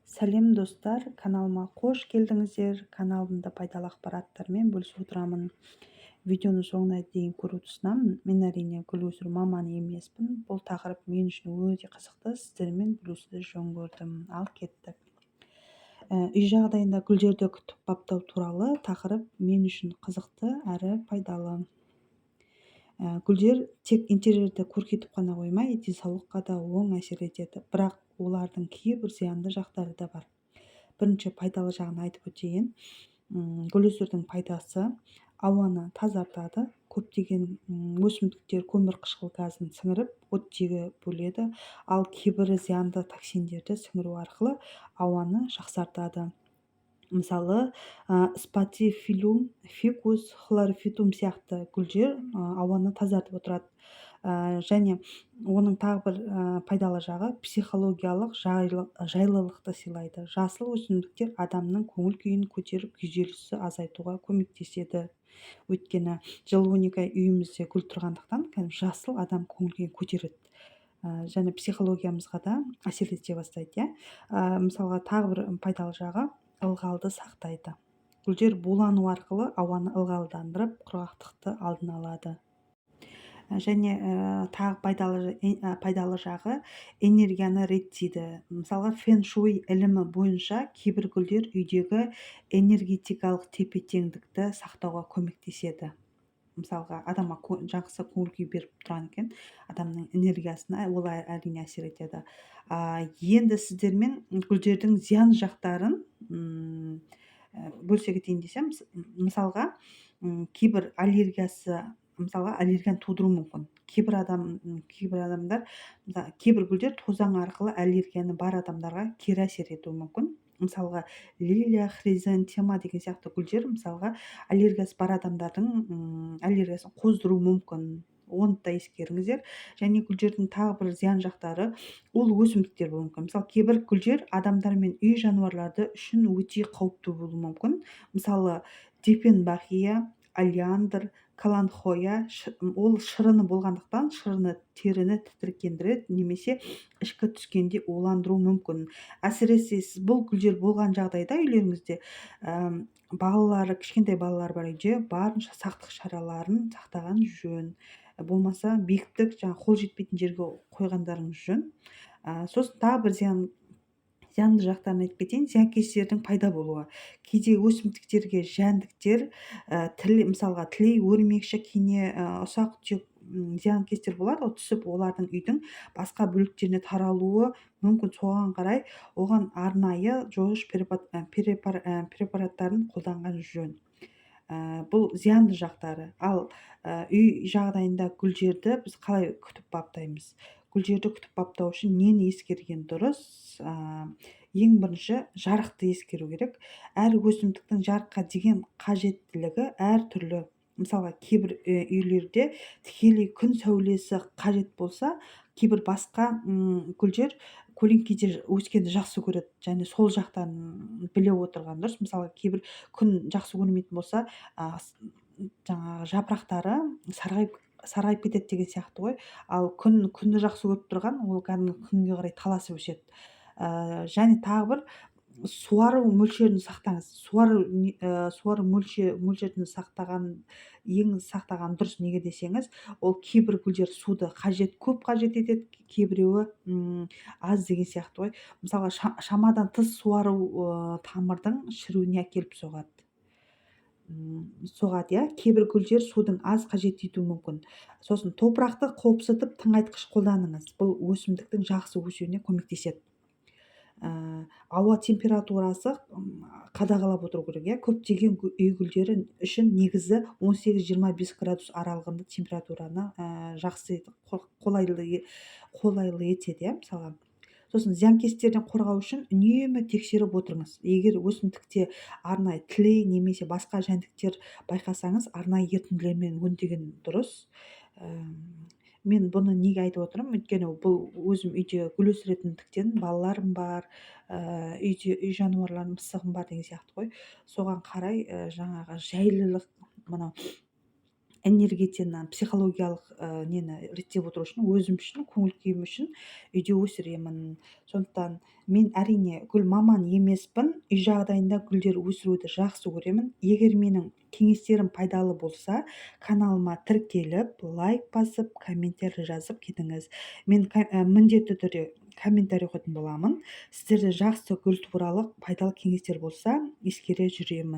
Сәлем, достар! Каналыма қош келдіңіздер! Каналымда пайдалы ақпараттармен бөлісіп отырамын. Видеоны соңына дейін көруді ұсынамын. Мен, әрине, гүл өсіру маманы емеспін. Бұл тақырып мен үшін өте қызықты, сіздермен бөлісуді жөн көрдім. Ал кеттік. Үй жағдайында гүлдерді күтіп баптау туралы тақырып мен үшін қызықты әрі пайдалы. Гүлдер тек интерьерді көркейтіп қана қоймай, денсаулыққа да оң әсер етеді. Бірақ олардың кейбір зиянды жақтары да бар. Бірінші пайдалы жағын айтып өтейін. Гүл өсірудің пайдасы: ауаны тазартады. Көптеген өсімдіктер көмірқышқыл газын сіңіріп, оттегі бөледі, ал кейбірі зиянды токсиндерді сіңіру арқылы ауаны жақсартады. Мысалы, спатифиллум, фикус, хлорофитум сияқты гүлдер ауаны тазартып отырады. Және оның тағы бір пайдалы жағы: психологиялық жайлылықты сыйлайды. Жасыл өсімдіктер адамның көңіл күйін көтеріп, күйзелісті азайтуға көмектеседі. Өйткені жыл 12 ай үйімізде гүл тұрғандықтан, кәдімгі жасыл адам көңіл күйін көтереді және психологиямызға да әсер ете бастайды, иә. Мысалға, тағы бір пайдалы жағы: ылғалды сақтайды. Гүлдер булану арқылы ауаны ылғалдандырып, құрғақтықты алдын алады. Және тағы пайдалы жағы: энергияны реттейді. Мысалға, фэн-шуй ілімі бойынша кейбір гүлдер үйдегі энергетикалық тепе теңдікті сақтауға көмектеседі. Мысалға, адамға жақсы көңіл күй беріп тұрған екен, адамның энергиясына ол әрине әсер етеді. Енді сіздермен гүлдердің зиян жақтарын бөлісе кетейін десем, мысалға, кейбір аллергиясы, мысалға, аллергияны тудыруы мүмкін. Кейбір адамдар, мысалы, кейбір гүлдер тозаң арқылы аллергияны бар адамдарға кері әсер етуі мүмкін. Мысалға, лилия, хризантема деген сияқты гүлдер, мысалға, аллергиясы бар адамдардың аллергиясын қоздыруы мүмкін, оны да ескеріңіздер. Және гүлдердің тағы бір зиян жақтары: ол өсімдіктер болуы мүмкін. Мысалы, кейбір гүлдер адамдар мен үй жануарлары үшін өте қауіпті болуы мүмкін. Мысалы, диффенбахия, олеандр, каланхоя. Ол шырыны болғандықтан, шырыны теріні тітіркендіреді немесе ішкі түскенде уландыруы мүмкін. Әсіресе сіз бұл гүлдер болған жағдайда үйлеріңізде, балалары, кішкентай балалар бар үйде барынша сақтық шараларын сақтаған жөн. Болмаса биіктік, жаңағы қол жетпейтін жерге қойғандарыңыз жөн. Сосын тағы бір зиянды жақтарын айтып кетейін: зиянкестердің пайда болуы. Кейде өсімдіктерге жәндіктер, мысалға, түлей, өрмекші, кене, ұсақ түйек зиянкестер болады ғой, түсіп, олардың үйдің басқа бөліктеріне таралуы мүмкін. Соған қарай оған арнайы жойғыш препараттарын қолданған жөн. Бұл зиянды жақтары. Ал үй жағдайында гүлдерді біз қалай күтіп баптаймыз? Гүлдерді күтіп баптау үшін нені ескерген дұрыс? Ең бірінші жарықты ескеру керек. Әр өсімдіктің жарыққа деген қажеттілігі әртүрлі. Мысалға, кейбір үйлерде тікелей күн сәулесі қажет болса, кейбір басқа гүлдер көлеңкеде өскенді жақсы көреді және сол жақтан біле отырған дұрыс. Мысалы, кейбір күн жақсы көрмейтін болса, жаңағы жапырақтары сарғайып кетеді деген сияқты ғой. Ал күнді жақсы көріп тұрған, ол кәдімгі күнге қарай таласып өседі. Және тағы бір суару мөлшерін сақтаңыз. Суару мөлшерін сақтаған, ең сақтаған дұрыс. Неге десеңіз, ол кейбір гүлдер суды қажет, көп қажет етеді, кейбіреуі аз деген сияқты ғой. Мысалға, шамадан тыс суару тамырдың шіруіне әкеліп соғады, иә. Кейбір гүлдер судың аз қажет етуі мүмкін. Сосын топырақты қопсытып, тыңайтқыш қолданыңыз. Бұл өсімдіктің жақсы өсуіне көмектеседі. Ауа температурасы қадағалап отыру керек, иә. Көптеген үй гүлдері үшін негізі 18-25 градус аралығында температураны жақсы, қолайлы етеді, иә. Мысалға, сосын зиянкестерден қорғау үшін үнемі тексеріп отырыңыз. Егер өсімдікте арнайы түлей немесе басқа жәндіктер байқасаңыз, арнайы ерітінділермен өңдеген дұрыс. Мен бұны неге айтып отырмын? Өйткені бұл өзім үйде гүл өсіретіндіктен, балаларым бар, үйде үй жануарларым, мысығым бар деген сияқты ғой. Соған қарай жаңағы жайлылық, мынау Энергетиканы, психологиялық нені реттеп отыру үшін, өзім үшін, көңіл күйім үшін үйде өсіремін. Сондықтан мен, әрине, гүл маман емеспін, үй жағдайында гүлдер өсіруді жақсы көремін. Егер менің кеңестерім пайдалы болса, каналыма тіркеліп, лайк басып, комментарий жазып кетіңіз. Мен міндетті түрде комментарий оқитын боламын. Сіздерде жақсы гүл туралы пайдалы кеңестер болса, ескере жүремін.